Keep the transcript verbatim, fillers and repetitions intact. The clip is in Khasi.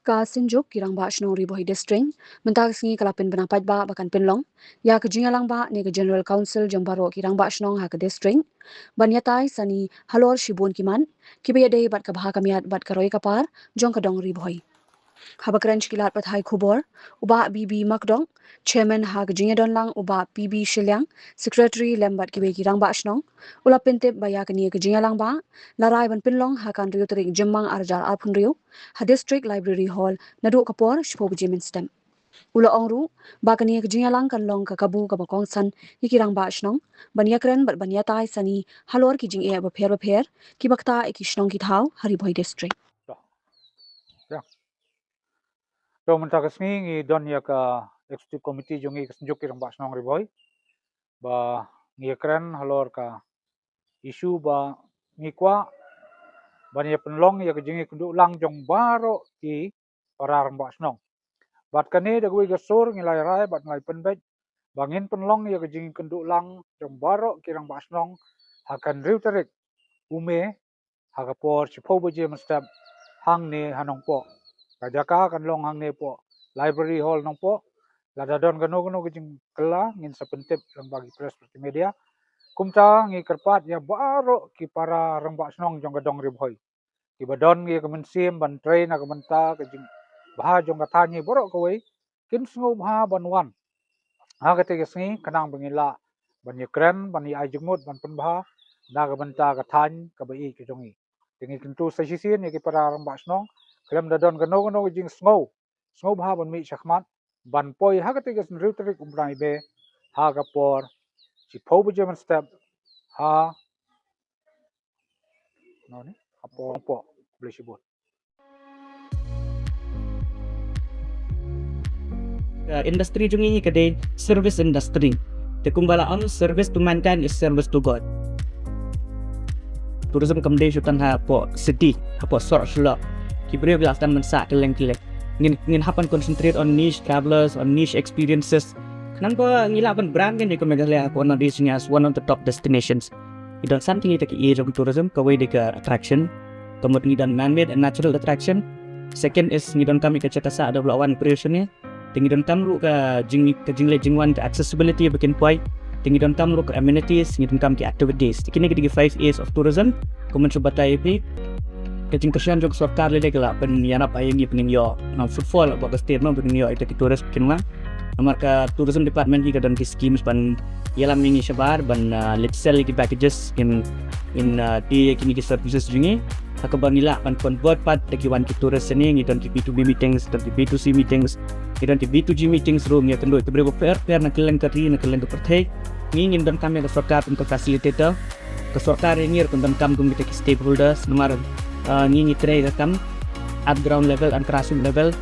Ka Synjuk ki Rangbah Shnong Ri Bhoi District mynta ka sngi ka la pynbna paidbah ba kan pynlong ïa ka jingïalang bah ne ka General Council jong baroh ki Rangbah Shnong ha ka district ban ïatai sani halor shibun ki mat kiba ïadei bad ka bha ka miat bad ka roi ka par jong ka dong Ri Bhoi. Haba kren sha ki lad pathai khubor, u Bah B B Makdong, Chairman ha ka jingïadonlang u Bah P B Shiliang, Secretary lem bad kiwei ki Rangbah Shnong, u la pyntip ba ïa kane ka jingïalang bah la rai ban pynlong ha ka hynriew tarik Jymmang arhajar arphew hynriew ha District Library Hall naduh ka por shiphew baje mynstep. U la ong ruh ba kane ka jingïalang kan long ka kabu kaba kongsan ïa ki Rangbah Shnong ban ïakren bad ban ïatai sani halor ki jingeh bapher bapher kiba ktah ïa ki shnong ki thaw ha Ri Bhoi District. To mynta ka sngi ngi don ïa ka Executive Committee jong ngi ka Synjuk ki Rangbah Shnong Ri Bhoi ba ngi ïakren halor ka issue ba ngi kwah ban ïa pynlong ïa ka jingïakynduh lang jong baroh ki para Rangbah Shnong. Bad kane da kawei ka sur ngi la rai bad ngi la pynbeit ba ngin pynlong ïa ka jingïakynduh lang jong baroh ki Rangbah Shnong ha ka hynriew tarik u May ha ka por shiphew baje mynstep hangne ha Nongpoh. Ka jaka kan long hangne poh Library Hall Nongpoh. Lada don kano kano ka jingkylla ngin sa pyntip lyngba ki press bad ki media. Kumta ngi kyrpad ïa baroh ki para Rangbah Shnong jong ka dong Ri Bhoi kiba don ïa ka mynsiem ban trei na ka bynta ka jingbha jong ka thaiñ hi baroh kawei, kin sngewbha ban wan ha kata ka sngi khnang ba ngin lah ban ïakren, ban ïa ai jingmut, ban pynbha na ka bynta ka thaiñ kaba ïeit ka jong ngi. Te ngi kyntu sa shisien ïa ki para Rangbah Shnong khlem da don kano kano ka jingsngew, sngewbha ban mih shakhmat ban poi ha kata ka hynriew tarik u bnai May ha ka por shiphew baje mynstep ha no ni ha por por blei shibun. Ka industry jong ngi ka dei service industry. Te kumba la ong, service to mankind is service to God. Tourism kam dei shu tang hapoh city, hapoh sor shlok. Ki briew ki la tang ban sah kylleng kylleng. Ngin ngin hap ban concentrate on niche travelers, on niche experiences. Khnang ba ngi lah ban brand ngi kum Meghalaya hapoh North East as one of the top destinations. Ngi don san tylli ki area jong tourism, kawei dei ka attraction. Ka mut ngi don man-made and natural attraction. Second is ngi donkam ïa ka jaka sah da ba la wan briew shane. Te ngi donkam ruh ka jing ka jingleit jingwan, ka accessibility ba kin poi. Te ngi donkam ruh ka amenities, ngi donkam ki activities. Te kine ki dei ki five A's of tourism. Kumba shu batai ïa phi, ka jingkyrshan jong ka sorkar lei lei ka la pynïarap ïa ngi ba ngin ïoh footfall hapoh ka state, no, ba ngin ïoh ïa kita ki tourist ba kin wan. Namar ka tourism department hi ka don ki schemes ban ïalam ïa ngi shabar ban leit sell ïa ki packages in in die ïa kine ki services jong ngi. Ha kaba ngi lah ban convert pat da ki wan ki tourist shane. Ngi don ki B two B meetings, don ki B two C meetings, ngi don ki B two G meetings ruh, ngi ïakynduh ïa ki briew bapher bapher na kylleng ka ri, na kylleng ka pyrthei. Ngi ngin donkam ïa ka sorkar kum ka facilitator. Ka sorkar ïa ngi ruh kan donkam kum kita ki stakeholders namar ngi ngi trei ka kam at ground level and grassroots level.